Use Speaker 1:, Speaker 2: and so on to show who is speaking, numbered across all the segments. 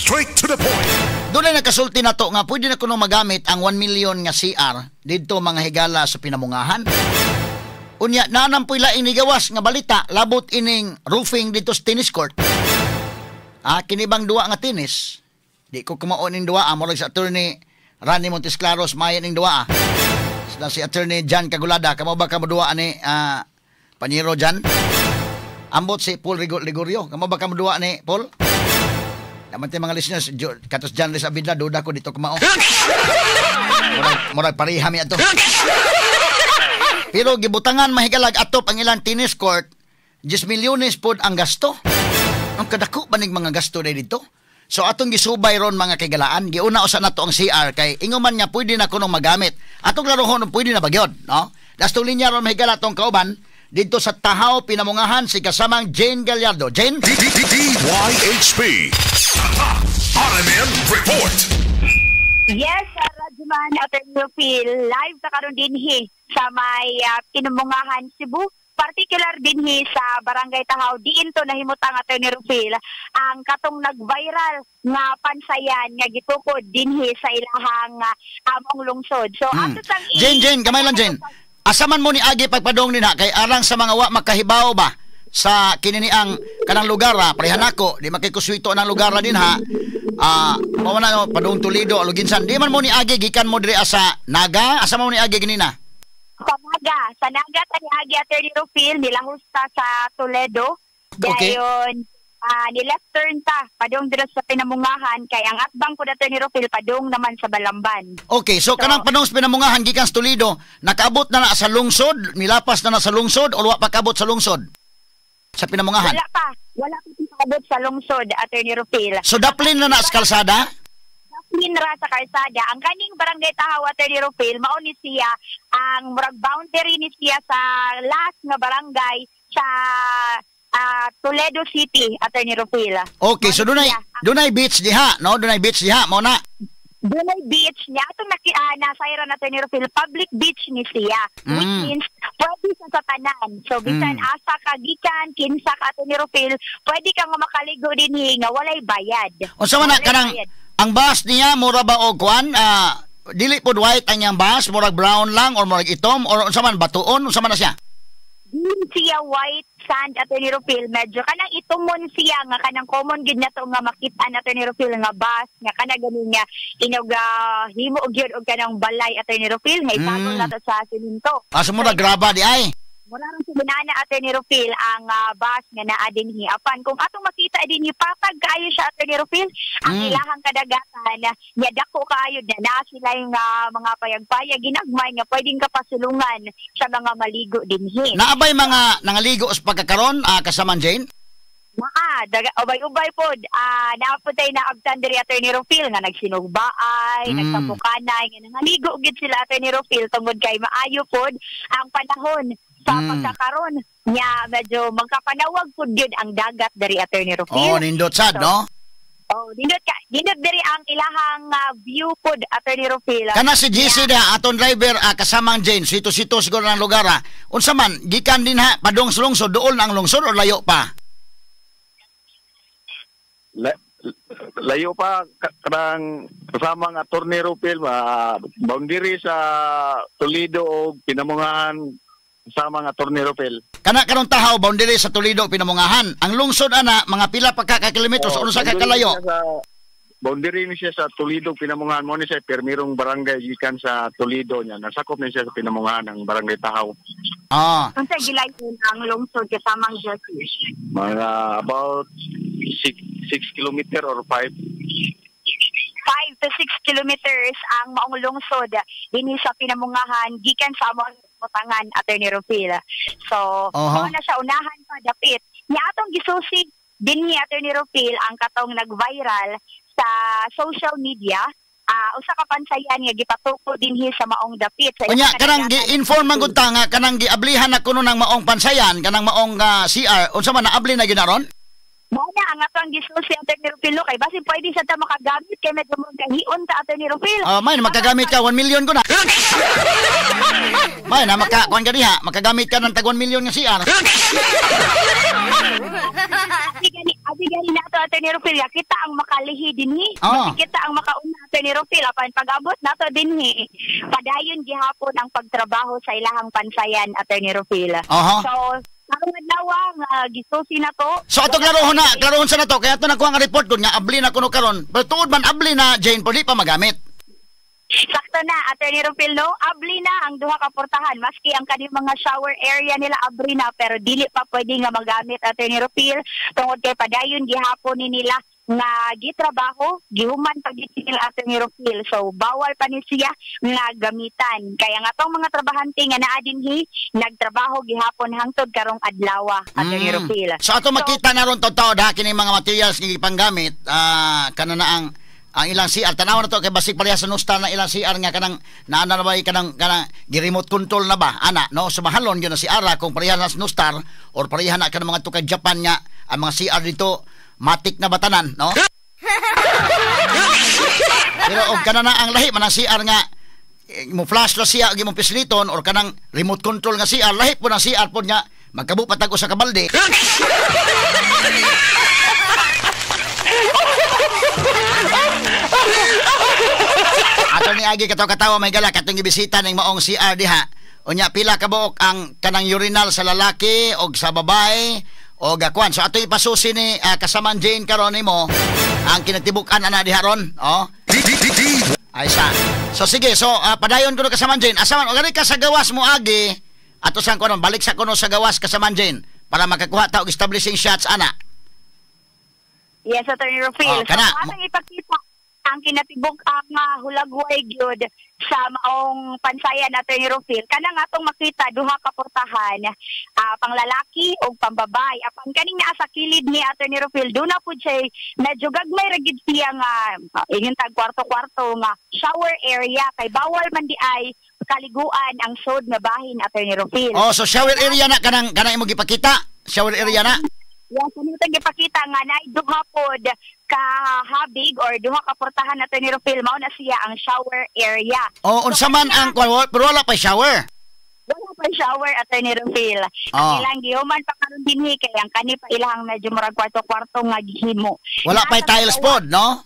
Speaker 1: Straight to the point.
Speaker 2: Doon ay nakasulti na to nga pwede na kuno magamit ang 1 million nga CR didto, mga higala, sa Pinamungahan. Unya, naanam po'y laing nigawas nga balita labot ining roofing dito sa tennis court. Ah, kini bang duwa nga tennis? Di ko kumao ning duwa, ah, murag sa Attorney Randy Montesclaros mayan ning duwa. Ah. Sila si Attorney John Cagulada, kamo ba kamo duwa ani Panyero John? Ambot si Paul Ligorio, kamo ba kamo duwa ni Paul? Naman tayo mga listeners, katos John Res Abidla, duda ko dito kumao. Murag pareha mi ato. Pero gibutangan, mahigalag, atop ang ilang tennis court, 10 milyones pod ang gasto. Ang kadako ba ning mga gasto na dito? So atong gisubay ron, mga kaigalaan, giuna usa nato ang CR kay ingon man nga pwede na kunong magamit. Atong laruhon pwede na bagyod, no? Dastong linya ron, mahigala, atong kauban dito sa Tahaw, Pinamungahan, si kasamang Jane Gallardo. Jane?
Speaker 1: DYHP. RMN Report.
Speaker 3: Yes, Radjuman, Attorney Phil, live ta karon dinhi sa may Pinamungahan, Cebu. Particular dinhi sa Barangay Tahaw, diin to nahimutang, Attorney Rufil, ang katong nag-viral nga pansayan nga gitukod dinhi sa ilahang among lungsod. So ato sang
Speaker 2: Jane, Jane, gamay lang, Jane. Asa man mo ni agi pagpadong dinha kay arang sa mga wa makahibaw ba sa kininiang kanang lugar ha, parehan ako, di makikuswito ng lugar ra dinha. Ah, mao na no, padung Toledo, Aloginsan. Di man mo ni agi gikan mo diri sa Naga, asa mo ni agi ganina?
Speaker 3: Sa Naga, sa Naga ta ni agi, Attorney Rufil, nilahos ta sa Toledo. Dayon ni left turn ta padung diri sa Pinamungahan kay ang atbang po, Attorney Rufil, padung naman sa Balamban.
Speaker 2: Okay, so kanang padung sa Pinamungahan gikan sa Toledo, nakaabot na na sa lungsod, milapas na na sa lungsod o wa pa kaabot sa lungsod? Sa Pinamungahan.
Speaker 3: Wala pa. Wala pa paabot sa lungsod, Attorney Rufil.
Speaker 2: So daplin na na sa kalsada?
Speaker 3: Daplin ra sa kalsada. Ang kaning Barangay Tahaw, Attorney Rufil, mao ni siya ang murag boundary ni siya sa last nga barangay sa Toledo City, Attorney Rufil.
Speaker 2: Okay, so
Speaker 3: Mao ni
Speaker 2: dunay
Speaker 3: siya.
Speaker 2: Dunay beach diha, no? Dunay beach diha, mao na.
Speaker 3: Dunay beach niya. Atong nasayran, Attorney Rufil, public beach ni siya. Which means, pwede siya sa tanan. So, bisan asa ka gikan, kinsa ka, Attorney Rufil, pwede ka nga makaligo dinhi nga walay bayad.
Speaker 2: Unsa man na
Speaker 3: Walay
Speaker 2: kanang
Speaker 3: bayad.
Speaker 2: Ang bus niya mura ba og kuan, dili pod white ang iyang bus, murag brown lang or murag itom or unsa man, batuon, unsa man na siya?
Speaker 3: Di siya white sand, Attorney Rufil. Medyo kanang itumon siya nga kanang common gid na to nga makita na, Attorney Rufil, nga bus nga kana gani nga inog himo og gyud og kanang balay, Attorney Rufil, nga itagol na to sa siminto.
Speaker 2: Ah, so murag graba di ay.
Speaker 3: Mura rin si Binana, Attorney Rufil, ang bus nga naa dinhi. Apan kung atong makita dinhi, patag kaayo siya, Attorney Rufil, ang ilahang kadagatan nya dako kaayo na naa sila yung mga payag-payag ginagmay nga pwedeng kapasulungan sa mga maligo dinhi.
Speaker 2: Naabay mga nangaligo sa pagkakaron, kasaman Jane?
Speaker 3: Naa, daga, ubay-ubay pod. Ah, naa po tayo naabtan diri, Attorney Rufil, nga nagsinugbaay, nagsampukanay, nga nangaligo gid sila, Attorney Rufil, tungod kay maayo pod ang panahon sa pagkakaron nya medyo magkapanawag pod gyud ang dagat diri, Attorney Rufil.
Speaker 2: Oh, nindot sad, no?
Speaker 3: Oh, nindot ka, nindot diri ang ilahang view pod, Attorney Rufil.
Speaker 2: Kana si GC na aton driver, kasamang Jane, sito-sito siguro ng lugar ha. Unsa man gikan din ha padung sa lungsod, duol na ang lungsod o layo pa?
Speaker 4: Layo pa kanang kasama nga Attorney Rufil, boundary sa Toledo o Pinamungahan, kasama nga Attorney Rufil.
Speaker 2: Kana karon Tahaw, boundary sa Toledo, Pinamungahan. Ang lungsod ana mga pila pa ka kilometros, oh, unsa ka
Speaker 4: Boundary
Speaker 2: kalayo?
Speaker 4: siya Boundary ni siya sa Toledo, Pinamungahan mo ni siya permirong barangay gikan sa Toledo niya. Nasakop ni siya sa Pinamungahan ang Barangay Tahaw.
Speaker 3: Unsa gilayo ang lungsod, kasamang Jesse?
Speaker 4: Mga about 6 kilometer or 5.
Speaker 3: 5 to 6 kilometers ang maong lungsod dinhi sa Pinamungahan gikan sa among butangan, Attorney Rufil. So, mao na siya, unahan pa dapit. Nya atong gisusi dinhi, Attorney Rufil, ang katong nag-viral sa social media, usa ka pansayan nga gipatuko dinhi sa maong dapit sa
Speaker 2: Unya
Speaker 3: ilang
Speaker 2: kanang
Speaker 3: kadagatan.
Speaker 2: Gi-inform man gud ta nga kanang giablihan na kuno ng maong pansayan, kanang maong CR, unsa man, naabli na gyud na ron?
Speaker 3: Mao na ang atong gisusi, Attorney Rufil, no, kay basin pwede sa ta makagamit kay medyo mo kahion ta, Attorney Rufil.
Speaker 2: Ah, may makagamit ka 1 million ko na. May na maka kuan ka diha, makagamit ka ng tag 1 million nga CR.
Speaker 3: Abi gani, abi gani nato, Attorney Rufil, kita ang makalihi dinhi.
Speaker 2: Oh.
Speaker 3: Kita ang makauna, Attorney Rufil, apan pag-abot nato dinhi, padayon gihapon ang pagtrabaho sa ilahang pansayan, Attorney Rufil.
Speaker 2: Oho.
Speaker 3: So, karong adlaw nga gisusi na to.
Speaker 2: So ato klarohon na, klarohon sa na to kaya ato nakuha nga report gud nga abli na kuno karon. Pero tuod man abli na Jane, pero di pa magamit.
Speaker 3: Sakto na, Attorney Rufil, no? Abli na ang duha ka portahan. Maski ang kaning mga shower area nila abri na, pero dili pa pwede nga magamit, Attorney Rufil, tungod kay padayon gihapon ni nila nga gitrabaho, gihuman pag nila, Attorney Rufil. So bawal pa ni siya nga gamitan. Kaya nga tong mga trabahante nga naa dinhi nagtrabaho gihapon hangtod karong adlaw, Attorney Rufil.
Speaker 2: So ato makita na ron totoo da kini mga materials nga gipanggamit, kana na ang ilang CR, tanaw na to kay basig pareha sa nusta na ilang CR nga kanang naana na ba kanang kanang gi-remote control na ba ana, no? So mahalon gyud na si ara kung pareha na sa Nustar or pareha na kanang mga tukag Japan nga ang mga CR dito matik na batanan, no? Pero og kana na ang lahi man ang CR nga mo flash na siya og imong pisliton or kanang remote control nga CR, lahi po ng CR pod nga magkabo patag usa ka balde. Ato ni Agi katawa-katawa may gala katong gibisita ning maong CR diha. Unya pila ka buok ang kanang urinal sa lalaki og sa babae og kuan. So ato ipasusi ni kasaman Jane karon nimo ang kinatibuk-an ana diha ron, oh. Ay sa. So sige, so padayon kuno kasaman Jane. Asa man og ka sa gawas mo Agi, ato sang kuno balik sa kuno sa gawas kasaman Jane para makakuha ta og establishing shots ana.
Speaker 3: Yes, Attorney Rufil.
Speaker 2: Oh, kana.
Speaker 3: So, atong ipakita ang kinatibuk ang hulagway gyud sa maong pansayan, Attorney Rufil. Kanang atong makita duha ka portahan, panglalaki ug pambabay. Apan kaning naa sa kilid ni Attorney Rufil, duna pud siya medyo gagmay ra gid siya nga ingon tag kwarto-kwarto nga shower area kay bawal man di ay kaliguan ang sod nga bahin, Attorney Rufil.
Speaker 2: Oh, so shower area na kanang kanang imong gipakita, shower area na.
Speaker 3: Yes, ano itong gipakita nga na duha pod kahabig or duha ka portahan na ni Rufil, mao na siya ang shower area.
Speaker 2: Oh, unsa man ang pero wala pa shower.
Speaker 3: Wala pa shower, Attorney Rufil.
Speaker 2: Oh.
Speaker 3: Ang ilang gihuman pa karon dinhi kay ang kani pa ilang medyo murag kwarto-kwarto nga gihimo.
Speaker 2: Wala pa tiles pod, no?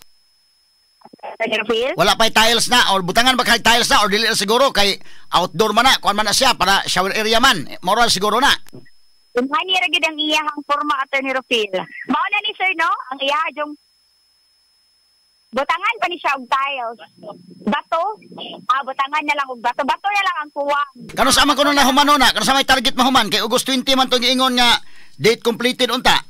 Speaker 3: Attorney Rufil?
Speaker 2: Wala pa tiles na or butangan ba kay tiles na or dili na siguro kay outdoor man na, kuan man na siya para shower area man. Moral siguro na.
Speaker 3: Unhani ra gid ang iyahang forma, Attorney Rufil. Mao na ni sir, no? Ang iya yung butangan pa ni siya og tiles. Bato? Butangan na lang og bato. Bato na lang ang kuwang.
Speaker 2: Kano sa man kuno na humano na? Kano sa may target mahuman kay August 20 man tong giingon nga date completed unta.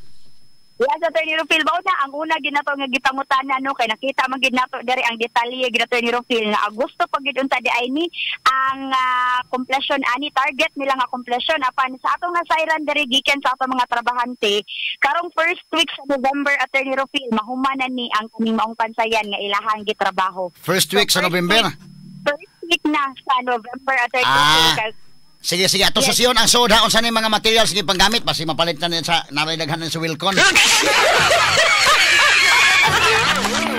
Speaker 3: Yes, Attorney Rufil, mao na ang una gid nato nga gipangutana, no, kay nakita man gid nato diri ang detalye gid Attorney Rufil nga Agosto pag gid unta di ay ni ang completion ani target nila nga completion apan sa atong nasayran diri gikan sa atong mga trabahante karong first week sa November, Attorney Rufil, mahumanan ni ang kaning maong pansayan nga ilahang gitrabaho.
Speaker 2: First week
Speaker 3: so,
Speaker 2: sa November.
Speaker 3: First week na sa November, Attorney Rufil.
Speaker 2: Sige, sige. Ato
Speaker 3: Yes.
Speaker 2: susiyon ang soda unsa ni mga materials nga panggamit basi mapalit na sa naray daghan sa Wilcon.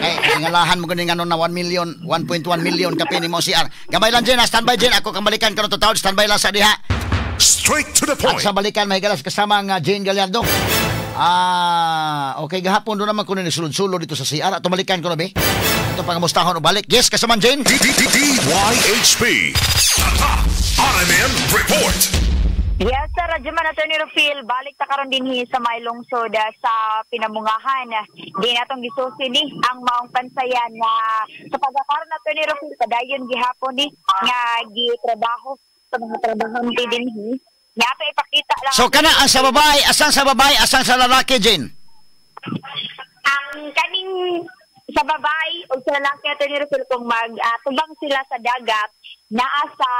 Speaker 2: Eh, singalahan mo gani ngano na 1 million, 1.1 million kapin nimo CR. Gamay lang Jen, standby Jen, ako kang balikan karon total, standby lang sa diha.
Speaker 1: Straight to the
Speaker 2: At
Speaker 1: point.
Speaker 2: sa balikan may galas kasama nga Jane Gallardo. Okay gahapon do naman kuno ni sulod-sulod dito sa CR. Ato balikan ko na be. Ato pangamustahon o balik. Yes, kasama Jane.
Speaker 1: DYHB. RMN Report.
Speaker 3: Yes, sir. Radyo man, Attorney Rufil, balik ta karon dinhi sa may lungsod sa Pinamungahan. Di natong gisusi ni ang maong pansayan nga sa pagkakaroon, Attorney Rufil, padayon gihapon ni nga gitrabaho sa mga trabahante dinhi. Nga ato ipakita lang.
Speaker 2: So kana ang sa babae, asang sa babae, asang sa lalaki, Jane?
Speaker 3: Ang kaning sa babae o sa lalaki, Attorney Rufil, kung mag-tubang sila sa dagat, naa sa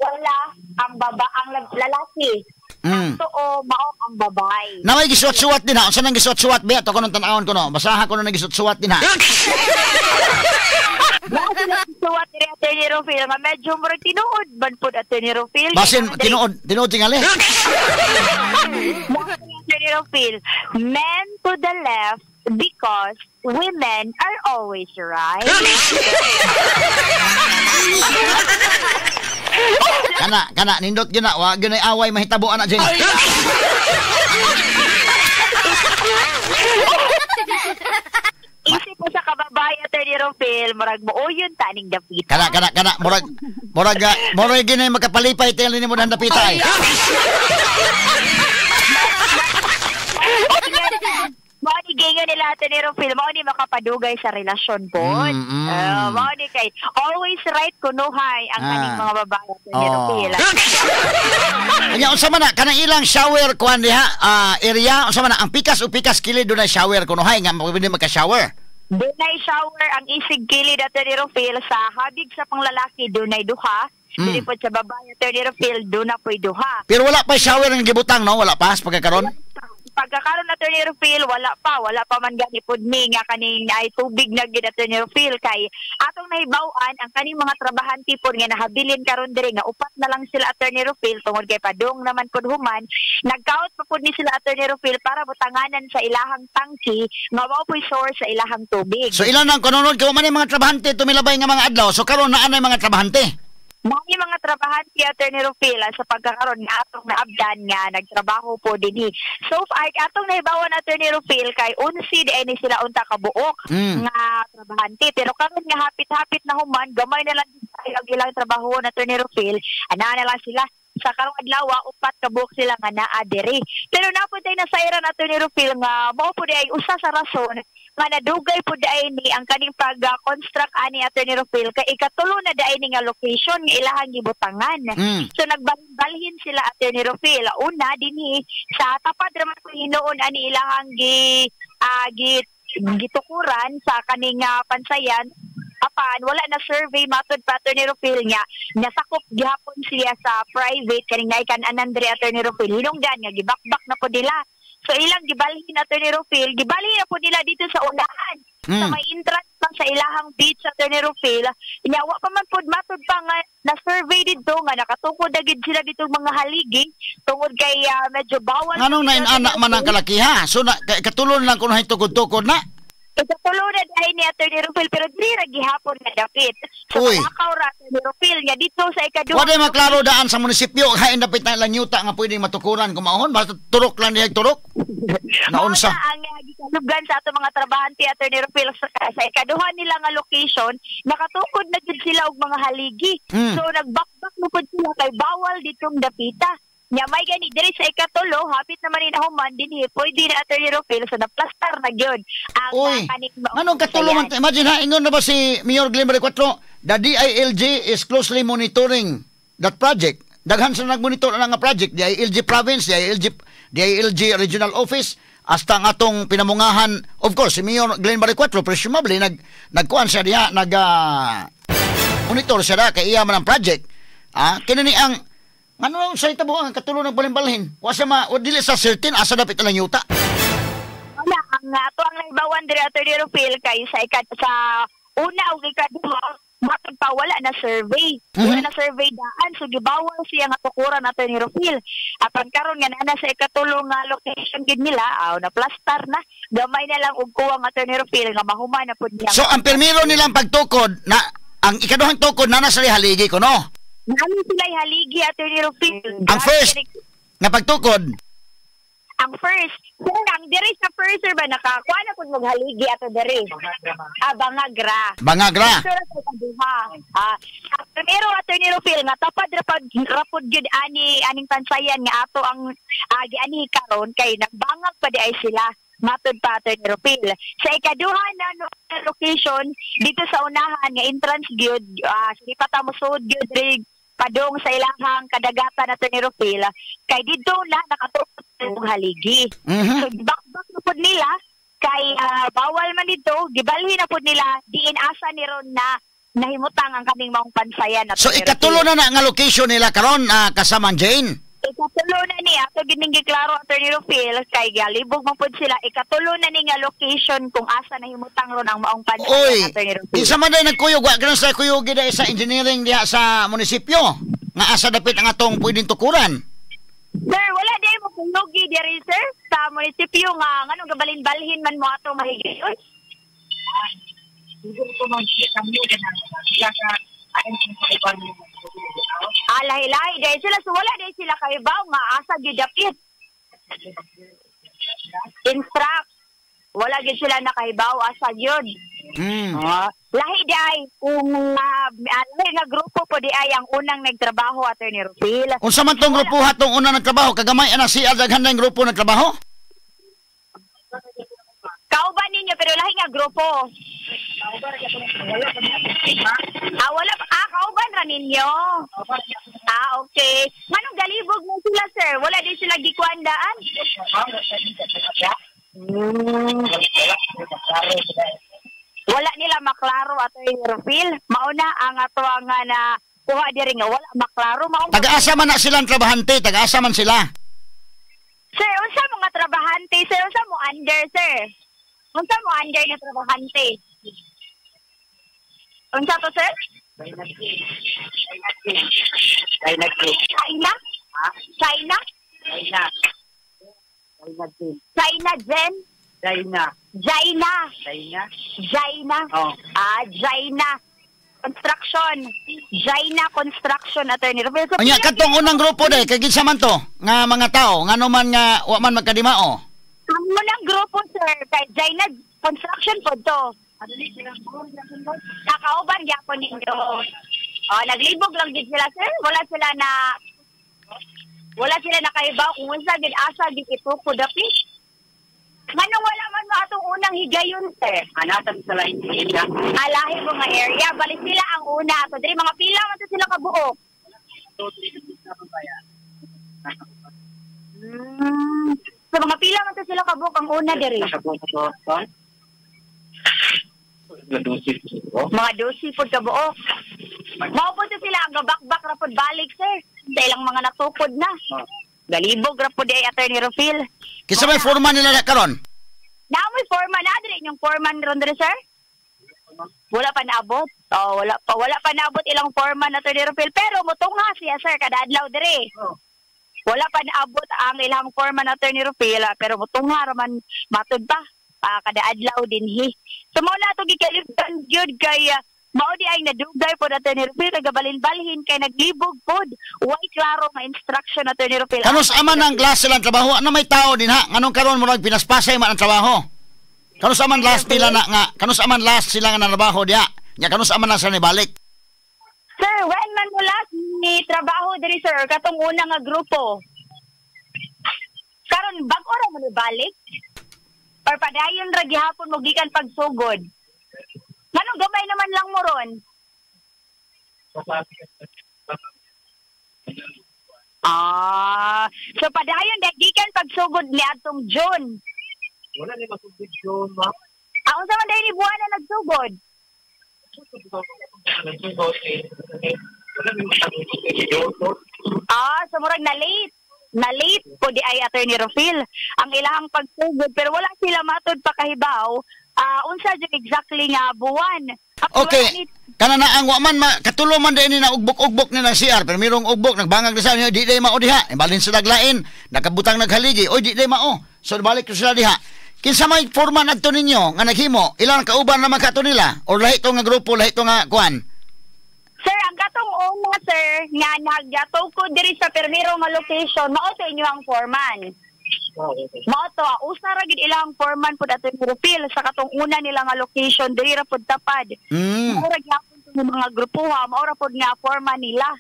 Speaker 3: wala ang baba ang lalaki. Totoo, mao ang babae.
Speaker 2: Na may gisuwat-suwat din ha. Unsa nang gisuwat-suwat ba? Ato ko nang tan-awon ko no. Basaha ko nang gisuwat-suwat din ha.
Speaker 3: Suwat ni Attorney Rufil nga medyo murag tinuod man pud, Attorney Rufil.
Speaker 2: Basin tinuod, tinuod tingali.
Speaker 3: Attorney Rufil, men to the left because women are always right.
Speaker 2: Kana, kana nindot gyud na, wa gyud nay away mahitabo ana Jane.
Speaker 3: Isip mo sa kababae, Attorney Rofil, murag mo uyon taning dapita.
Speaker 2: Kana murag ginay makapalipay tingali nimo ng dapita ay.
Speaker 3: Mao ni gingon nila, Attorney Rofil, mao ni makapadugay sa relasyon po. Mao ni kay always right kunuhay ang kaning mga babae, Attorney Rofil.
Speaker 2: Anya unsa man na kanang ilang shower kuan diha area unsa man na ang pikas o pikas kilid dunay shower kunuhay nga pwede maka-shower.
Speaker 3: Dunay shower ang isig kilid, Attorney Rofil, sa habig sa panglalaki dunay duha. Dili po sa babae, Attorney Rofil, duna po'y duha.
Speaker 2: Pero wala pa shower ang gibutang, no? Wala pa sa pagkakaron?
Speaker 3: Pagkakaroon, Attorney Rofil, wala pa man gani pud ni nga kaning ay tubig na gid, Attorney Rofil, kay atong nahibaw-an ang kaning mga trabahante pod nga nahabilin karon diri nga upat na lang sila, Attorney Rofil, tungod kay padung naman pud human, nagkaot pa pud ni sila, Attorney Rofil, para butanganan sa ilahang tangki nga mao po'y source sa ilahang tubig.
Speaker 2: So ilan ang kanunod kay man mga trabahante tumilabay nga mga adlaw, so karon naa nay mga trabahante?
Speaker 3: May mga trabahante, Attorney Rofil, sa pagkakaroon nga atong naabdan nga nagtrabaho po dinhi. So ay atong nahibawan, Attorney Rofil, kay 11 di ay ni sila unta kabuok nga trabahante. Pero karon nga hapit-hapit na human, gamay na lang ang ilang trabaho, Attorney Rofil, ana na lang sila. Sa karong adlaw, upat kabuok sila nga naa diri. Pero napod ay nasairan, Attorney Rofil, nga mao pud ay usa sa rason nga nadugay pud ay ni ang kaning pag-construct ani, Attorney Rofil, kay ikatulo na daay ni nga location nga ilahang gibutangan. So nagbalhin sila, Attorney Rofil. Una dinhi sa tapad ra man hinuon ani ilahang gitukuran sa kaning pansayan. Apan wala na survey matud pa, Attorney Rofil, niya nasakop gihapon siya sa private kaning naikan anan diri, Attorney Rofil, hinungdan nga gibakbak na po nila. So ilang gibalhin, Attorney Rofil, gibalhin na po nila dito sa unahan sa may entrance pa sa ilahang beach, Attorney Rofil. Nya wa pa man pud matud pa nga na survey didto nga nakatukod na gid sila dito mga haligi tungod kay medyo bawal.
Speaker 2: Nganong nainana man ang kalakiha? So na, katulon lang kuno tukod-tukod na.
Speaker 3: Ikatulo na dahil ni Attorney Rofil, pero diri ra gihapon nga dapit. So malakaw ra, Attorney Rofil, nga dito sa ikaduha.
Speaker 2: Wala maklaro daan sa munisipyo, hain dapit na ilang yuta nga pwedeng matukuran kumaon, basta turok lang diha turok. Naunsa
Speaker 3: ang gikalubgan sa ato mga trabahante, Attorney Rofil, sa ikaduha nila nga location, nakatukod na gid sila og mga haligi. So nagbakbak mo pud sila kay bawal ditong dapita. Nya may gani diri sa ikatulo, hapit naman ni nahuman dinhi, pwede na, Attorney Rofil, so naplastar na gyud ang kaning.
Speaker 2: Anong katulo man? Imagine ha, ingon na ba si Mayor Glenn Baricuatro, the DILG is closely monitoring that project. Daghan sa nagmonitor na nga project, DILG province, DILG regional office, hasta ang atong pinamungahan. Of course, si Mayor Glenn Baricuatro presumably nagkuan siya diha, nag monitor siya diha kay iya man ang project. Ah, kini ni ang ano sa itabo ang katulo ng balimbalhin? Wa siya dili sa certain asa dapit lang yuta.
Speaker 3: Wala ang ato ang naibawan diri, Attorney Rofil, kay sa sa una og ikaduha matod pa wala na survey. Wala na survey daan, so gibawal siya nga tukuran, Attorney Rofil. Apan karon nga naa sa ikatulo nga location gid nila, aw na plastar na, gamay na lang og kuwang, Attorney Rofil, nga mahuman na pud niya.
Speaker 2: So ang permiro nilang pagtukod na ang ikaduhang tukod na nasa haligi kuno.
Speaker 3: Nami sila haligi, Attorney Rofil.
Speaker 2: Ang first nga pagtukod.
Speaker 3: Ang first, ang diri sa first sir ba nakakuha na pud maghaligi ato diri. Bangagra.
Speaker 2: Bangagra.
Speaker 3: Pero Attorney Rofil nga tapad ra pud gyud ani aning pansayan nga ato ang giani karon kay nagbangag pa di ay sila. Matod pa, Attorney Rofil. Sa ikaduha na no, location dito sa unahan nga entrance gyud, uh, pa ta mosud gyud diri padung sa ilahang kadagatan, Attorney Rofil, kay didto na nakatukod og haligi. So bakbak na pud nila kay bawal man dito, gibalhin na pud nila diin asa ni ron na nahimutang ang kaning maong pansayan.
Speaker 2: So ikatulo na nga location nila karon, kasamang Jane.
Speaker 3: Ikatulo na ni ato gining giklaro, Attorney Rofil, kay galibog man pud sila, ikatulo na ni nga location kung asa nahimutang ron ang maong pansayan, Attorney Rofil.
Speaker 2: Isa man day nagkuyog, wa karon sa kuyog gid sa engineering diha sa munisipyo nga asa dapit ang atong pwedeng tukuran.
Speaker 3: Sir, wala day mo kuyog diri sir sa munisipyo nga nganong gabalin-balhin man mo ato mahigayon. Lahi-lahi dahil sila, so wala dahil sila kaibaw nga asa gidapit. Instruct. Wala gid sila nakahibaw asa gyud. Lahi di ay kung lahi nga grupo po di ay ang unang nagtrabaho, Attorney Rufil.
Speaker 2: Unsa man tong grupo hatong unang nagtrabaho? Kagamay ana CR, daghan na yung grupo nagtrabaho?
Speaker 3: Kauban ninyo pero lahi nga grupo. Wala kauban ra ninyo. Okay. Manong galibog mo sila, sir? Wala din sila gikuandaan? Wala nila maklaro, Attorney Rufil. Mauna ang ato nga na kuha diri nga wala maklaro.
Speaker 2: Taga-asa man na silang trabahante, taga-asa man sila.
Speaker 3: Sir, unsa mo nga trabahante? Sir, unsa mo under, sir? Unsa mo under nga trabahante? Unsa to, sir? China? China? China Jen? Jaina. Jaina. Jaina. Oh. Jaina Construction. Jaina Construction, Attorney Rufil. So,
Speaker 2: anya katong unang grupo day kay kinsa man to nga mga tao ngano man nga wa man magkadimao?
Speaker 3: Ang unang grupo, sir, kay Jaina Construction po to. Nakauban gyapon ninyo. Oh, naglibog lang gid sila, sir. Wala sila nakahibaw kung unsa gid asa gid itukod dapit. Nganong wala man mo atong unang higayon, sir?
Speaker 5: Anatan sa lain area.
Speaker 3: Alahi mo nga area. Bali sila ang una. So, diri mga pila man to sila kabuok. So, mga pila man to sila kabuok ang una diri. Mga 12 pod kabuok. Mao po to sila ang gabakbak ra pod balik, sir. Sa ilang mga natukod na. Galibog ra po di ay, Attorney Rufil.
Speaker 2: Kinsa may foreman nila karon?
Speaker 3: Naamoy foreman na diri inyong foreman ron diri, sir? Wala pa naabot. Oh, wala pa naabot ilang foreman, Attorney Rufil, pero motungha siya, sir, kada adlaw diri. Wala pa naabot ang ilang foreman, Attorney Rufil, pero motungha ra man matud pa kada adlaw dinhi. So mao na to gikalibutan gyud kay mao di ay nadugay po Attorney Rufil, nagabalin-balhin kay naglibog pod. Way klaro nga instruction, Attorney Rufil.
Speaker 2: Kanus aman ang klase lang trabaho, ano may tao din ha? Nganong karon murag pinaspasay man ang trabaho? Kanus aman last nila na nga, kanus aman last sila nga natrabaho diha? Nya kanus aman na sila nibalik?
Speaker 3: Sir, when man mo last ni trabaho diri, sir, katong una nga grupo? Karon bag-o ra mo nibalik? Or padayon ra gihapon mo gikan pagsugod? Manong gamay naman lang mo ron? So padayon dahil gikan pagsugod ni atong June.
Speaker 5: Wala ni masugod June, ma'am.
Speaker 3: Unsa man dahil ni buwan na nagsugod? So murag na late. Na late po di ay, Attorney Rufil, ang ilahang pagsugod pero wala sila matud pakahibaw. Unsa jud exactly nga buwan.
Speaker 2: Okay. Kana na ang wa man katulo man din na ugbok-ugbok ni ng CR pero mirong ugbok nagbangag sa niya di day mao diha. Ibalin sa daglain, nakabutang naghaligi, oy di day mao. So balik sila diha. Kinsa may foreman adto ninyo nga naghimo? Ilang kauban naman kato nila or lahi to nga grupo, lahi to nga kuan?
Speaker 3: Sir, ang katong una, sir, nga nagatukod diri sa permiro nga location, mao to inyo ang foreman. Mao to, usa ra gid ilang foreman pud Attorney Rufil sa katong una nila nga location diri ra pud tapad. Mao ra gyapon tong mga grupo ha, mao ra pud nga foreman nila.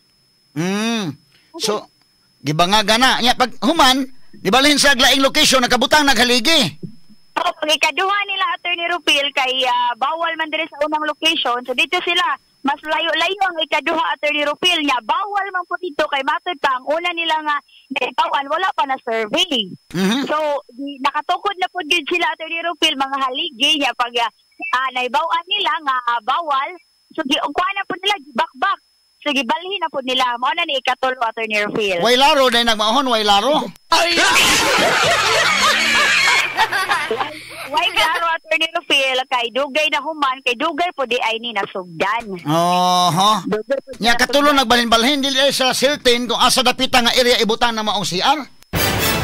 Speaker 2: So gibangaga na nya pag human, gibalhin sa laing location nakabutang naghaligi.
Speaker 3: Oh, pag ikaduha nila, Attorney Rufil, kay bawal man diri sa unang location. So dito sila mas layo-layo ang ikaduha, Attorney Rufil, nga bawal man po dito kay matud pa ang una nila nga naitawan wala pa na survey. So nakatukod na po gid sila, Attorney Rufil, mga haligi niya pag naibawan nila nga bawal, so giungkuan na po nila gibakbak. So gibalhin na po nila. Mao na ni ikatulo, Attorney Rufil.
Speaker 2: Way laro dai nagmaohon, way laro.
Speaker 3: Way klaro, Attorney Rufil, kay dugay na human, kay dugay po di ay ni nasugdan.
Speaker 2: Oho. Nya katulo nagbalhin-balhin dili ay sa certain kung asa dapita nga area ibutang na maong CR.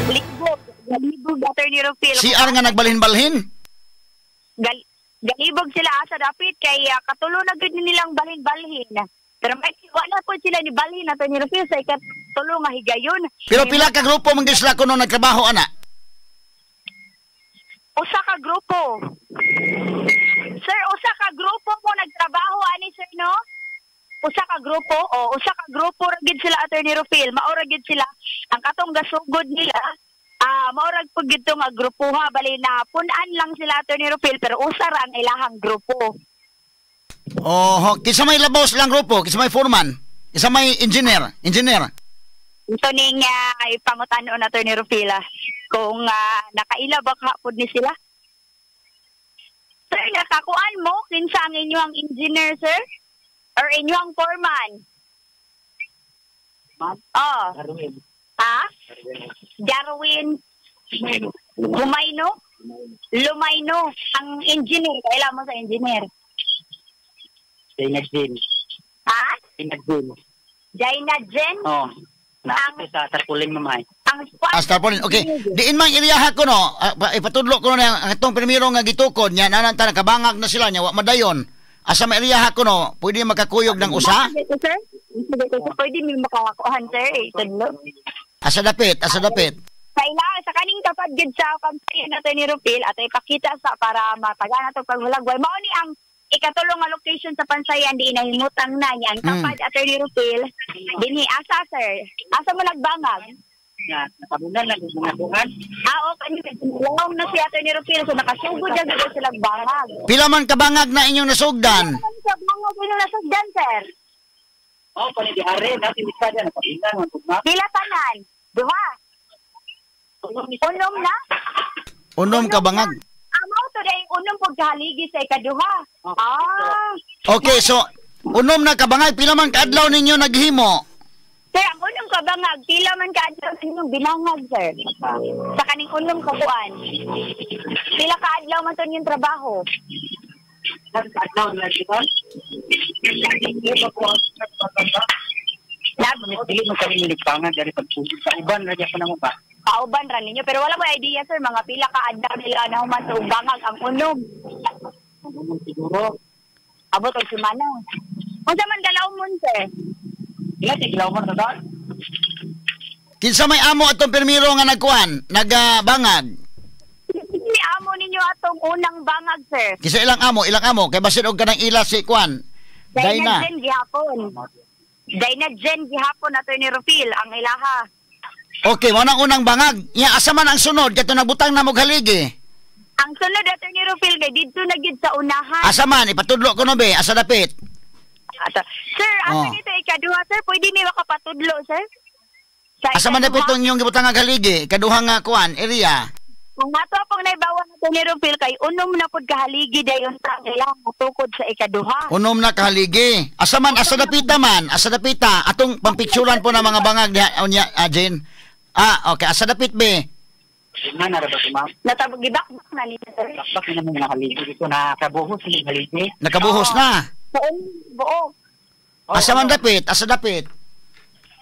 Speaker 3: Galibog, galibog, Attorney Rufil.
Speaker 2: CR nga nagbalhin-balhin?
Speaker 3: Galibog sila asa dapit kay katulo na gud nilang balhin-balhin. Pero may wala po sila ni balhin, Attorney Rufil, sa ikatulo nga higayon.
Speaker 2: Pero pila ka grupo man sila kuno nagtrabaho ana?
Speaker 3: Usa ka grupo. Sir, usa ka grupo mo nagtrabaho ani, sir, no? Usa ka grupo, o usa ka grupo ra gid sila, Attorney Rufil. Mao ra gid sila ang katong gasugod nila. Mao ra pud gid nga grupo ha, bali na pun-an lang sila, Attorney Rufil, pero usa ra ang ilahang grupo.
Speaker 2: Oho, kinsa may labaw silang grupo? Kinsa may foreman? Kinsa may engineer? Engineer.
Speaker 3: Ito ning ipangutan-on, Attorney Rufil, kung nakaila ba ka pud ni sila. Sir, nakakuan mo kinsa ang inyong engineer, sir? Or inyong foreman?
Speaker 5: Ma'am?
Speaker 3: Oh,
Speaker 5: Darwin.
Speaker 3: Ha? Darwin Humayno? Lumayno. Ang engineer, kailan mo sa engineer?
Speaker 5: Jaina Jen.
Speaker 3: Ha?
Speaker 5: Jaina Jen.
Speaker 3: Jaina Jen?
Speaker 5: Oh. Naapit sa tarpaulin, ma'am, ay.
Speaker 3: Ang squad.
Speaker 2: Ah, tarpaulin. Okay. Diin mang iriyaha ko no, ipatudlo ko na ang itong primero nga gitukod niya, nananta nakabangag na sila niya, wa madayon. Asa may iriyaha ko no, pwede makakuyog ng usa?
Speaker 3: Sir? Pwede may makakuhan, sir. Itudlo.
Speaker 2: Asa dapit, asa dapit.
Speaker 3: Sa ila, sa kaning tapad gid sa campaign natin ni Rupil at ipakita sa para matagaan ato paghulagway. Mao ni ang ikatulong nga location sa Pansayan di inahimutang na niya. Ang tapad, Attorney Rupil, dinhi asa, sir? Asa mo nagbangag?
Speaker 5: Nga, nakabunan lang yung mga buwan.
Speaker 3: Ah, okay. Long na si Attorney Rupil, so nakasugod na gid sila bangag.
Speaker 2: Pila man kabangag na inyong nasugdan?
Speaker 3: Pila man kabangag inyong nasugdan, sir?
Speaker 5: Oh, pala di are, natin di kada nakabunan ang tugma.
Speaker 3: Pila tanan? Duha. Unom na?
Speaker 2: Unom kabangag.
Speaker 3: Amaw to dahil unom po kahaligi sa ikaduha. Ah.
Speaker 2: Okay, so unom na kabangag, pila man kaadlaw ninyo naghimo?
Speaker 3: Sir, ang unom kabangag, pila man kaadlaw ninyong binangag, sir? Sa kaning unom kakuan. Pila kaadlaw man to ninyong trabaho?
Speaker 5: Kaadlaw na dito? Dili man kami nilipangag dari pagtugod. Sa uban ra gyud pa namo ba?
Speaker 3: Kauban ra ninyo, pero wala mo idea, sir, mga pila ka adlaw nila na human sa bangag ang unom.
Speaker 5: Siguro.
Speaker 3: Abot og semana. Unsa man galaw mon, sir?
Speaker 5: Ila ti gilaw man ta.
Speaker 2: Kinsa may amo atong pirmiro nga nagkuan, nagabangag?
Speaker 3: Ni amo ninyo atong unang bangag, sir.
Speaker 2: Kinsa ilang amo, ilang amo kay basin og kanang ila si kuan.
Speaker 3: Dayna Jen gihapon. Dayna Jen gihapon ato ni Rufil ang ilaha.
Speaker 2: Okay, mo nang unang bangag. Nya asa man ang sunod kadto nagbutang na mo haligi?
Speaker 3: Ang sunod, ato ni Rufil, kay didto na gid sa unahan.
Speaker 2: Asa man ipatudlo ko no be, asa dapit?
Speaker 3: Ato. Sir, asa nito ikaduha, sir? Pwede ni makapatudlo, sir? Sa
Speaker 2: asa man dapit tong inyong gibutang nga haligi? Ikaduha nga kuan area.
Speaker 3: Kung ato pong naibawan ato ni Rufil kay unom na pud kahaligi dayon sa ilang tukod sa ikaduha.
Speaker 2: Unom na kahaligi. Asa man, asa dapita man, asa dapita atong pampicturan po na mga bangag diha unya, Jane. Ah, okay, asa dapit be?
Speaker 5: Nga na ra ba, ma'am?
Speaker 3: Natabog gibakbak na niya, sir.
Speaker 5: Bakbak na naman mga haligi dito, nakabuhos ni haligi.
Speaker 2: Nakabuhos na.
Speaker 3: Buo.
Speaker 2: Asa man dapit? Asa dapit?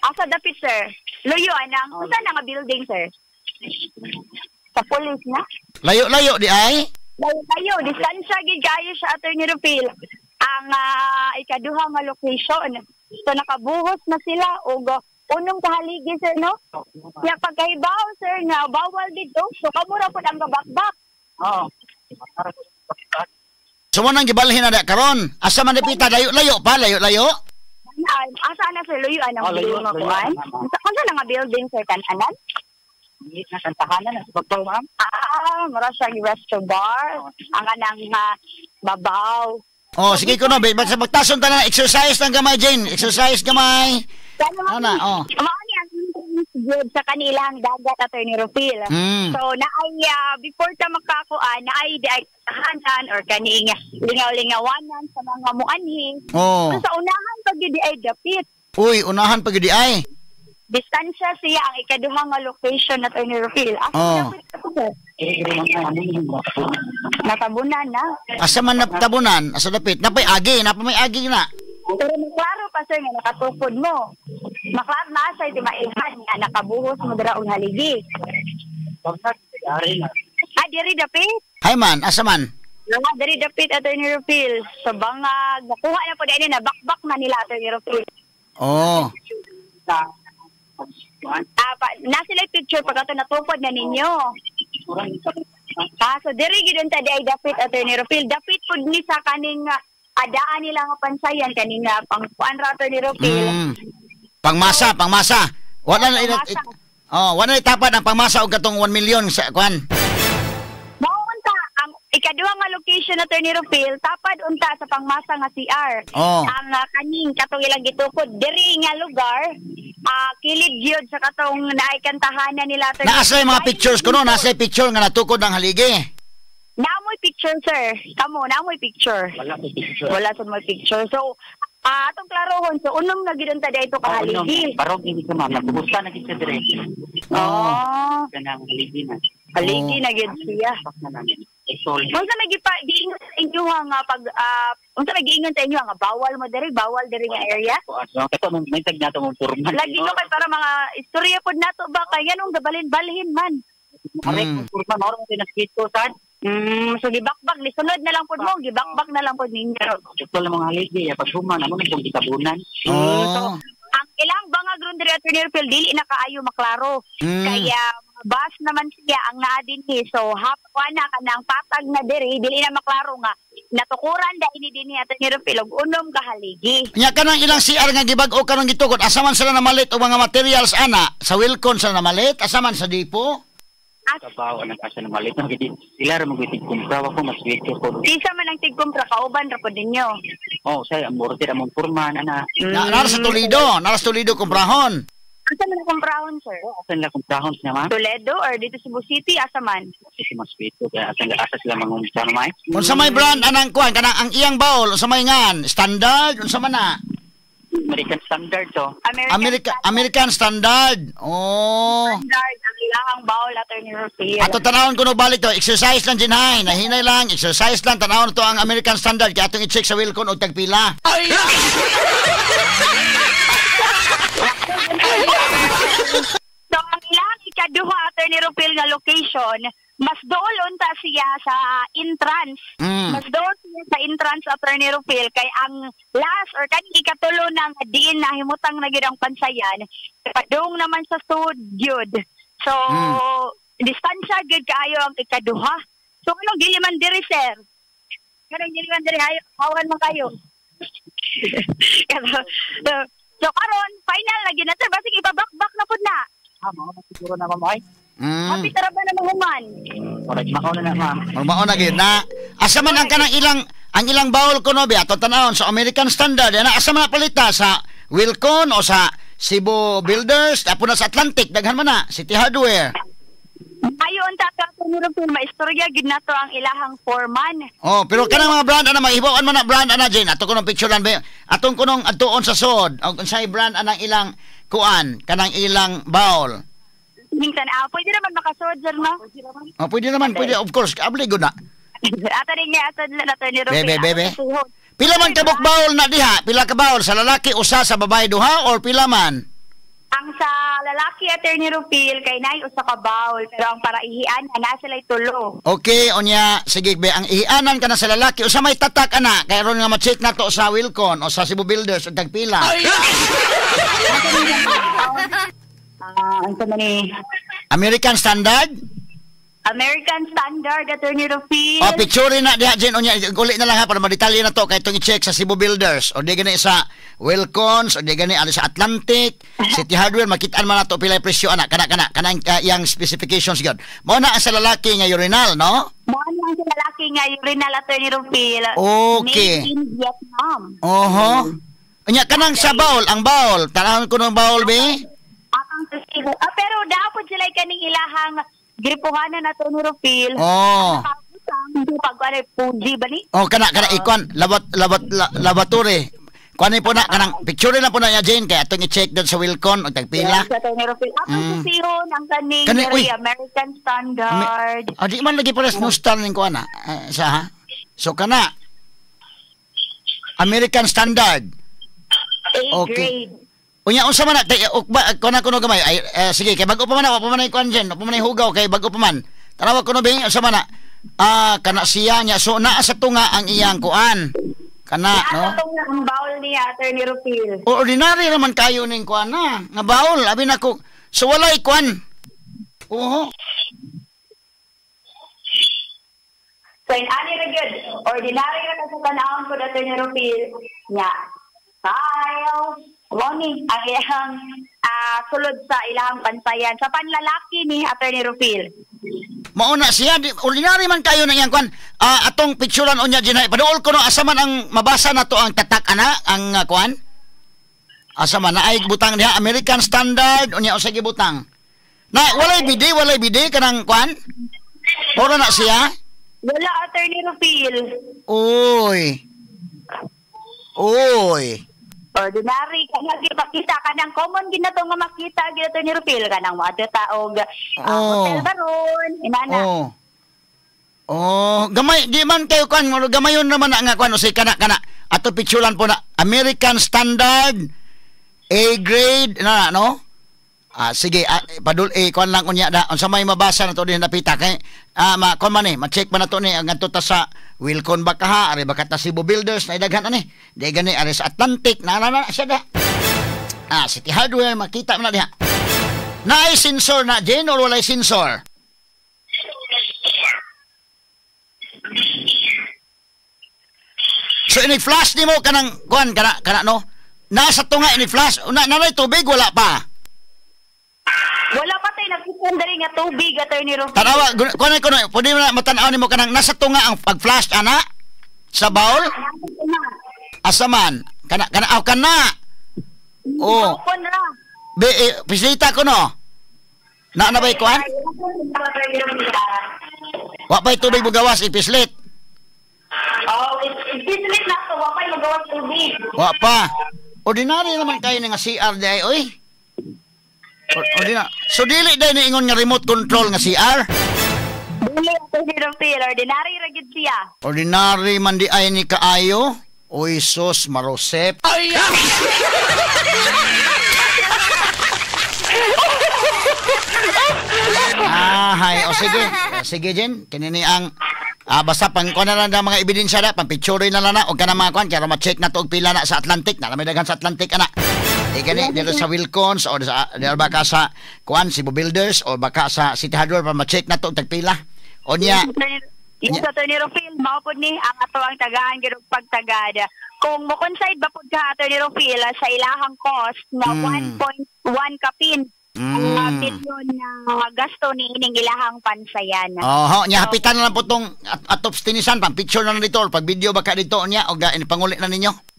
Speaker 3: Asa dapit, sir? Luyo anang. Unsa na nga building, sir? Sa police na?
Speaker 2: Layo-layo di ay?
Speaker 3: Layo-layo, distansya gid kayo sa Attorney Rufil. Ang ikaduha nga location. So nakabuhos na sila og unong kahaligi, sir, no? Nya pagkahibaw, sir, nga bawal dito. So kamo ra pud ang gabakbak.
Speaker 5: Oo.
Speaker 2: So mo nang gibalhin na karon. Asa man dapita, layo-layo pa, layo-layo?
Speaker 3: Asa na, sir, luyo anang building nga kuan? Unsa na nga building, sir, kan-anan?
Speaker 5: Nakantahanan na sa babaw, ma'am.
Speaker 3: Ah, mura siya yung resto bar. Ang anang babaw.
Speaker 2: Oh, sige ko no, basta magtason ta na, exercise lang gamay, Jane. Exercise gamay. Ano na, oh.
Speaker 3: Mao ni ang good sa kanilang dagat, Attorney Rufil. So, naay before ta makakuan, naay di ay tahanan or kaning lingaw-lingawanan sa mga muanhi.
Speaker 2: Oh.
Speaker 3: So, sa unahan pag di ay dapit.
Speaker 2: Uy, unahan pag di ay.
Speaker 3: Distansya siya ang ikaduha nga location na Attorney Rufil.
Speaker 2: Oh.
Speaker 3: Natabunan na.
Speaker 2: Asa man natabunan? Asa dapit? Napay agi, napay may agi na.
Speaker 3: Pero maklaro pa, sir, nga nakatukod mo. Maklaro na sa iti mailhan nga nakabuhos mo dira og haligi. Ah, diri dapit?
Speaker 2: Hay man, asa man?
Speaker 3: Nga diri dapit, Attorney Rufil. Sa bangag, nakuha na po dahil na bakbak na nila, Attorney Rufil.
Speaker 2: Oh.
Speaker 3: Na sila picture pag ato natukod na ninyo. Ah, so diri gid unta di ay dapit, Attorney Rufil. Dapit pud ni sa kaning adaan nila nga pansayan kaning pang kuan ra, Attorney Rufil.
Speaker 2: Pangmasa, pangmasa. Wala na oh, wala na itapad ang pangmasa og katong 1 million sa kuan.
Speaker 3: Mao unta ang ikaduha nga location, Attorney Rufil, tapad unta sa pangmasa nga CR.
Speaker 2: Oh.
Speaker 3: Ang kaning katong ilang gitukod diri nga lugar, kilid gyud sa katong naay kantahanan nila, Attorney.
Speaker 2: Naa sa mga pictures kuno, naa sa picture nga natukod ang haligi.
Speaker 3: Naamoy picture, sir. Kamo, naamoy picture.
Speaker 5: Wala ko picture.
Speaker 3: Wala sa mo picture. So, atong klarohon, so unom na gid unta dito ka haligi.
Speaker 5: Barog ini sa ma'am, nagbusta na gid siya dire.
Speaker 3: Oh.
Speaker 5: Kanang haligi na.
Speaker 3: Haligi na gid siya. Unsa may gipa giingon sa inyo nga pag unsa may giingon sa inyo nga bawal mo diri, bawal diri nga area?
Speaker 5: Kato mong may tag nato mong formal.
Speaker 3: Lagi no kay para mga istorya pod nato ba kay nganong gabalin-balhin man.
Speaker 5: Formal mao ra pinakito sad.
Speaker 3: So gibakbak ni sunod na lang pod mo, gibakbak na lang pod ninyo.
Speaker 5: Ito lang mga haligi, pag human amo nang gitabunan.
Speaker 3: So ang ilang bangag ron diri, Attorney Rufil, dili na kaayo maklaro. Kaya bus naman siya ang naa dinhi. So hapwa na kanang patag na diri, dili na maklaro nga natukuran da ini dinhi, Attorney Rufil, og unom ka haligi.
Speaker 2: Nya kanang ilang CR nga gibag-o kanang gitukod, asa man sila namalit og mga materials ana? Sa Wilcon sila namalit, asa man sa Dipo?
Speaker 5: Kabaw nag asa namalit no gid sila ra magwitig kumpra ko mas wito ko.
Speaker 3: Kinsa man ang tigkumpra, kauban ra pod ninyo?
Speaker 5: Oh, say ang mortir among purman ana.
Speaker 2: Nara sa Toledo, nara sa Toledo kumprahon.
Speaker 3: Asa man ang kumprahon, sir?
Speaker 5: Asa nila kumprahon siya, ma'am?
Speaker 3: Toledo or dito sa Cebu City, asa man?
Speaker 5: Si mas wito kaya asa sila mangumpra may.
Speaker 2: Unsa may brand anang kuan kanang ang iyang bowl, unsa may ngan? Standard unsa man na?
Speaker 5: American Standard to.
Speaker 2: American Standard. Oh.
Speaker 3: Standard ang ilahang bowl, Attorney Rufil.
Speaker 2: Ato tanawon kuno balik to, exercise lang dinhay, nahinay lang, exercise lang tanawon to ang American Standard kay atong i-check sa Wilcon og tagpila.
Speaker 3: So ang ilang ikaduha, Attorney Rufil, nga location, mas dool unta siya sa entrance. Mas dool siya sa entrance, Attorney Rufil, kay ang last or kaning ikatulo nang diin na himutang na gyud ang pansayan, padung naman sa sud gyud. So distansya gyud kaayo ang ikaduha. So anong dili man diri, sir? Kanang dili man diri, hawan man kayo. So karon final na gyud na, sir, basig ipabakbak na pud na.
Speaker 5: Mao na siguro na ma'am ay.
Speaker 3: Happy tara ba na mahuman?
Speaker 5: Oray, mao na ma'am.
Speaker 2: Mao na gyud na. Asa man ang kanang ilang ang ilang bowl kuno bi ato tanawon sa American Standard ana, asa man palita sa Wilcon o sa Cebu Builders, apo na sa Atlantic, daghan man na City Hardware.
Speaker 3: Ayo unta ka Rufil, maistorya gid nato ang ilahang foreman.
Speaker 2: Oh, pero kanang mga brand ana mahibaw-an man na brand ana Jane. Ato kunong picture lan be. Atong kunong adtuon sa sod. Og unsay brand anang ilang kuan, kanang ilang bowl.
Speaker 3: Minsan pwede naman makasod, sir, no?
Speaker 2: Oh, pwede naman, pwede, of course, obligo na.
Speaker 3: Ato rin niya, ato na ni Rufil.
Speaker 2: Bebe, bebe. Pila man kabuk bowl na diha? Pila ka bowl sa lalaki usa, sa babae duha, or pila man?
Speaker 3: Ang sa lalaki, Attorney Rufil, kay nay usa ka bowl, pero ang para ihian na sila'y tulo.
Speaker 2: Okay, onya, sige be, ang ihianan ka na sa lalaki usa may tatak ana, kay aron nga ma-check nato sa Wilcon o sa Cebu Builders og tagpila.
Speaker 3: Unsa man ni
Speaker 2: American Standard?
Speaker 3: American Standard, Attorney Rufil.
Speaker 2: O, picture na diha, Jen. Unya, uli na lang ha, para madetalye na to. Kaya itong i-check sa Cebu Builders. O di gani sa Wilcons, o di gani ali sa Atlantic, City Hardware, makitaan man na to pila presyo, anak. Kana, kana, kanang yang specifications yun. Mao na ang sa lalaki nga urinal, no?
Speaker 3: Mao na ang sa lalaki nga urinal, Attorney Rufil.
Speaker 2: Okay.
Speaker 3: Made in Vietnam.
Speaker 2: Oho. Unya, kanang sa bowl, ang bowl. Tanahon ko ng bowl, be?
Speaker 3: Akang pero dapat sila kaning ilahang gripuhanan na Attorney Rufil.
Speaker 2: Oh.
Speaker 3: Pag ano, Fuji ba ni?
Speaker 2: Oh, kana ikuan laboratory. Kuan po na kanang picture na po na niya Jane kay atong i-check doon sa Wilcon og tagpila.
Speaker 3: Yes, Attorney Rufil. Atong susihon ang kaning American Standard.
Speaker 2: Di man lagi pares no star ning kuan na. Sa ha. So kana American Standard.
Speaker 3: A
Speaker 2: okay.
Speaker 3: Grade.
Speaker 2: Unya unsa man na kuan kuno gamay ay sige kay bag-o pa man na, wa pa man ay kuan Jen, wa pa man ay hugaw kay bag-o pa man. Tanawa kuno be unsa man na kana siya niya so naa sa tunga ang iyang kuan. Kana no.
Speaker 3: Naa sa tunga ang bowl niya, Attorney Rufil.
Speaker 2: O, ordinary naman kayo ning kuan na nga bowl abi nako so walay kuan. Oho.
Speaker 3: So in ani ra gyud, ordinary ra ka sa tan-awon ko, Attorney Rufil, nya tiles mao ni ang iyang sulod sa ilahang pansayan sa panlalaki ni Attorney Rufil.
Speaker 2: Mao na siya, di, ordinary man kayo na iyang kwan. Atong picturean unya dinay. Paduol ko no asa man ang mabasa na to ang tatak ana ang kwan. Asa man naay butang diha American Standard unya usa gibutang. Na walay bidi kanang kwan. Ora na siya.
Speaker 3: Wala, Attorney Rufil.
Speaker 2: Uy. Uy.
Speaker 3: Ordinary kanang gipakita kanang common gid na to nga makita gid, Attorney Rufil, kanang moadto ta og hotel baron inana.
Speaker 2: Oh. Oh, gamay di man kayo kwan, gamayon naman na nga kwan usay kana kana. Ato picturean po na American Standard A grade na no. Sige, padul kwan lang unya da unsa may mabasa na to din napita kay ma kwan man ni, ma-check man na to ni ngadto ta sa Wilcon ba kaha, ari ba ka ta Cebu Builders na daghan ani. Di gani ari sa Atlantic na na siya da. City Hardware makita man na diha. Naay sensor na Jane or walay sensor? So ini flash nimo kanang kuan kana kana no. Nasa tunga ini flash na nanay tubig wala pa.
Speaker 3: Wala pa tay nagkipon diri nga tubig, Attorney Rufil.
Speaker 2: Tanawa kuan ko no, pwede na matan-aw nimo kanang nasa tunga ang pag-flash ana sa bowl. Asa man kana kana aw kana. Oh. Be pislita ko no. Na na bay kuan? Wa pay tubig bugawas ipislit.
Speaker 3: Oh, ipislit na to, wa pay magawas tubig.
Speaker 2: Wa pa. Ordinary naman kayo nga CR di oy. Ordinary. So dili day ni ingon nga remote control nga CR.
Speaker 3: Dili, Attorney Rufil, ordinary ra gid siya.
Speaker 2: Ordinary man di ay ni kaayo. Oy sos marosep. Ay. Hay o sige. Sige Jen, kini ni ang basta pang kuan na lang mga ebidensya na, pang picture na lang na og kana mga kuan kay ma-check na to og pila na sa Atlantic na may daghan sa Atlantic ana. Di gani dito sa Wilcons o sa baka sa kuan Cebu Builders o baka sa City Hardware pa ma-check na to og tagpila. Unya
Speaker 3: Yes, Attorney Rufil, mao pud ni ang ato ang tagaan gyud og pagtagad. Kung mo-coincide ba pud ka, Attorney Rufil, sa ilahang cost na 1.1 kapin bilyon na gasto ni ining ilahang pansayan.
Speaker 2: Oho, nya hapitan na lang po tong atop tinisan pang picture na lang dito or pag video baka dito nya og panguli na ninyo.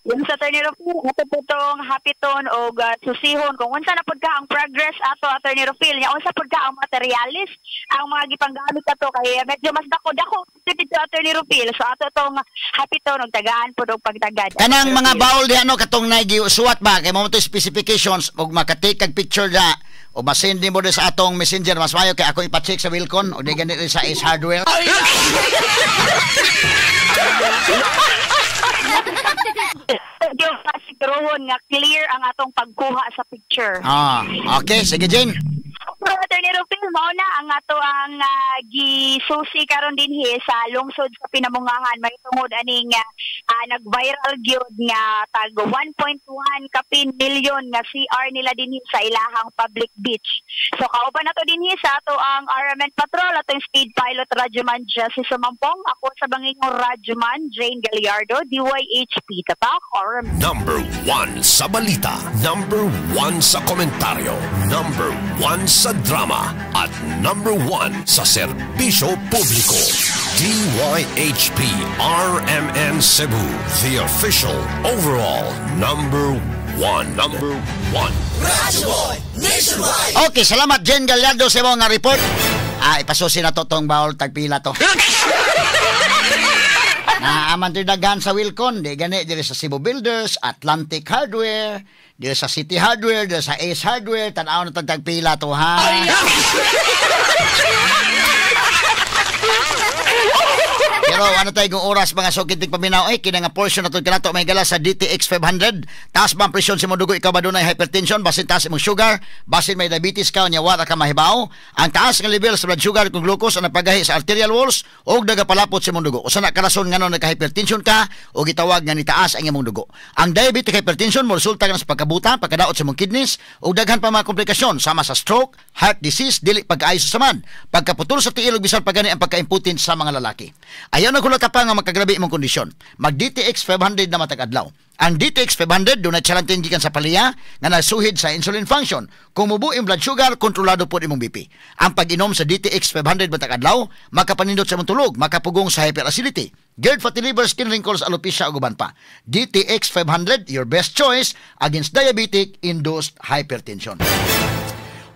Speaker 3: Yung sa Attorney Rufil, ato po tong hapiton og susihon kung unsa na pud ka ang progress ato, Attorney Rufil, nya unsa pud ka ang materialis ang mga gipanggamit ato kay medyo mas dako-dako dito, Attorney Rufil. So ato tong hapiton og tagaan pud og pagtagad.
Speaker 2: Kanang mga baol diha no katong naigisuwat ba kay mo to specifications og makatake kag picture da o masend nimo sa atong messenger mas mayo kay ako ipa-check sa Wilcon o di gani sa Ace Hardware.
Speaker 3: Yung kasiguruhon nga clear ang atong pagkuha sa picture.
Speaker 2: Okay, sige Jane.
Speaker 3: Attorney Rufil, mao na ang ato ang gisusi karon dinhi sa lungsod sa Pinamungahan may tungod aning nag-viral gyud nga tag 1.1 kapin milyon nga CR nila dinhi sa ilahang public beach. So kauban nato dinhi sa ato ang RMN Patrol, atong speed pilot Radyoman Jesse Sumampong, ako sa bangingong Radyoman Jane Gallardo, DYHP Tatak RMN.
Speaker 1: Number 1 sa balita, number 1 sa komentaryo, number 1 sa drama at number 1 sa serbisyo publiko. DYHP RMN Cebu, the official overall number 1. Number 1.
Speaker 2: Okay, salamat Jen Gallardo sa imong nga report. Ipasusi na to tong baol tagpila to. Naaman to daghan sa Wilcon, di gani diri sa Cebu Builders, Atlantic Hardware, diri sa City Hardware, diri sa Ace Hardware, tan-aw na tong tagpila to ha. Pero ano tayo kung oras mga sukid paminaw ay kini nga portion nato kanato may gala sa DTX 500. Taas ba ang presyon sa imong dugo, ikaw ba dunay hypertension, basin taas imong sugar, basin may diabetes ka unya wala ka mahibaw? Ang taas nga level sa blood sugar kung glucose ang nagpagahi sa arterial walls og nagapalapot sa imong dugo. Usa na ka rason ngano nagka-hypertension ka o gitawag nga nitaas ang imong dugo. Ang diabetic hypertension mo resulta sa pagkabuta, pagkadaot sa imong kidneys ug daghan pa mga komplikasyon sama sa stroke, heart disease, dili pag-ayo sa samad, pagkaputol sa tiil ug bisan pa gani ang pagka-impotent sa mga lalaki. Ayaw na hulata pa nga magkagrabe imong kondisyon. Mag DTX 500 na matag adlaw. Ang DTX 500 dunay charantin gikan sa paliya nga nasuhid sa insulin function. Kung mubo imong blood sugar, kontrolado pod imong BP. Ang pag-inom sa DTX 500 matag adlaw makapanindot sa imong tulog, makapugong sa hyperacidity, GERD, fatty liver, skin wrinkles, alopecia ug uban pa. DTX 500, your best choice against diabetic induced hypertension.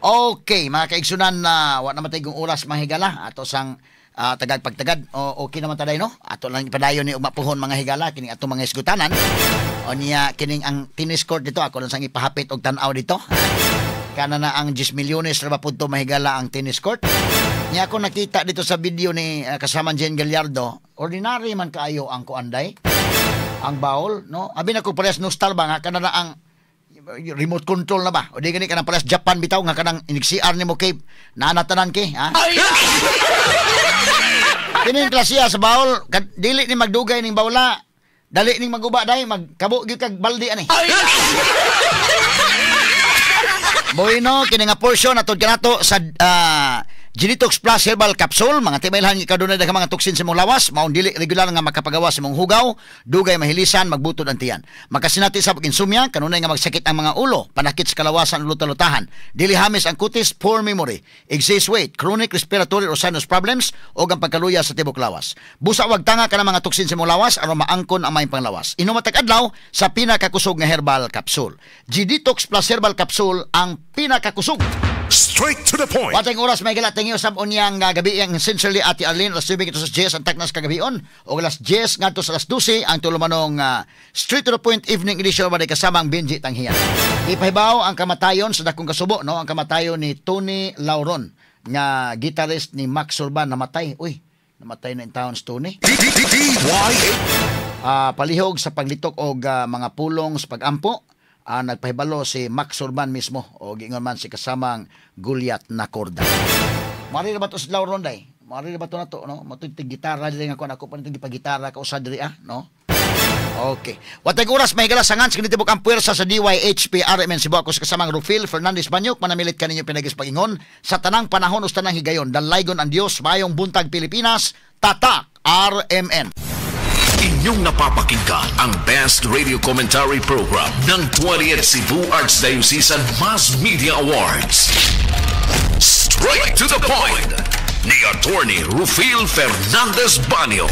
Speaker 2: Okay, mga kaigsunan na wa na matay kong oras mga higala ato sang tagag pagtagad. O, okay naman taday no. Ato lang ipadayon ni ugma puhon mga higala kining atong mga isgutanan. O niya kining ang tennis court dito ako lang sang ipahapit og tan-aw dito. Kana na ang 10 milyones ra ba pud to mahigala ang tennis court. Niya ako nakita dito sa video ni kasama Jen Gallardo, ordinary man kaayo ang kuanday. Ang bawl, no? Abi na ko parehas nostal ba nga kana na ang remote control na ba? O di gani kanang parehas Japan bitaw nga kanang inig CR nimo kay naanatanan kay, ha? Kining klasiya sa bawl, dili ni magdugay ning bawla. Dali ning maguba dai, magkabo gyud kag baldi ani. Bueno, kini nga portion atod kanato sa Genetox Plus Herbal Capsule, mga timailhan ikaw dunay daghang mga toksin sa imong lawas, maong dili regular nga makapagawa sa imong hugaw, dugay mahilisan, magbutod ang tiyan. Makasinati sa pag-insomnia, kanunay nga magsakit ang mga ulo, panakit sa kalawasan ug lutalutahan, dili hamis ang kutis, poor memory, excess weight, chronic respiratory or sinus problems, o ang pagkaluya sa tibok lawas. Busa wag tanga ka ng mga toksin sa imong lawas aron maangkon ang maayong panglawas. Inom matag adlaw sa pinakakusog nga herbal capsule. G-Detox Plus Herbal Capsule ang pinakakusog.
Speaker 1: Straight to the point.
Speaker 2: Watang oras may gala tingi usab unyang gabi ang sincerely Ate Arlene alas 9 sa 10 ang taknas kagabion o alas 10 ngadto sa alas 12 ang tulumanong Straight to the Point Evening Edition ba kasama ang Benji Tanghian. Ipahibaw ang kamatayon sa dakong kasubo, no, ang kamatayon ni Tony Lauron nga gitarist ni Max Surban namatay. Uy, namatay na in town si Tony. Palihog sa paglitok og mga pulong sa pagampo. Nagpahibalo si Max Surban mismo o giingon man si kasamang Goliath na korda. Mari na ba to si Lauron day? Mari na ba to na to, no? Matuig gitara diri nga kuan ako pa nitong gipagitara ka usa diri no? Okay. Watay oras may gala sangan sa kinitibok ang puwersa sa DYHP RMN Cebu ako sa kasamang Rufil Fernandez Banyok manamilit kaninyo pinagis pag-ingon sa tanang panahon o sa tanang higayon. Dalaygon ang Dios, mayong buntag Pilipinas, tatak RMN.
Speaker 1: Inyong napapakinggan ang Best Radio Commentary Program ng 20th Cebu Archdiocesan Mass Media Awards. Straight to the Point ni Attorney Rufil Fernandez Banyo.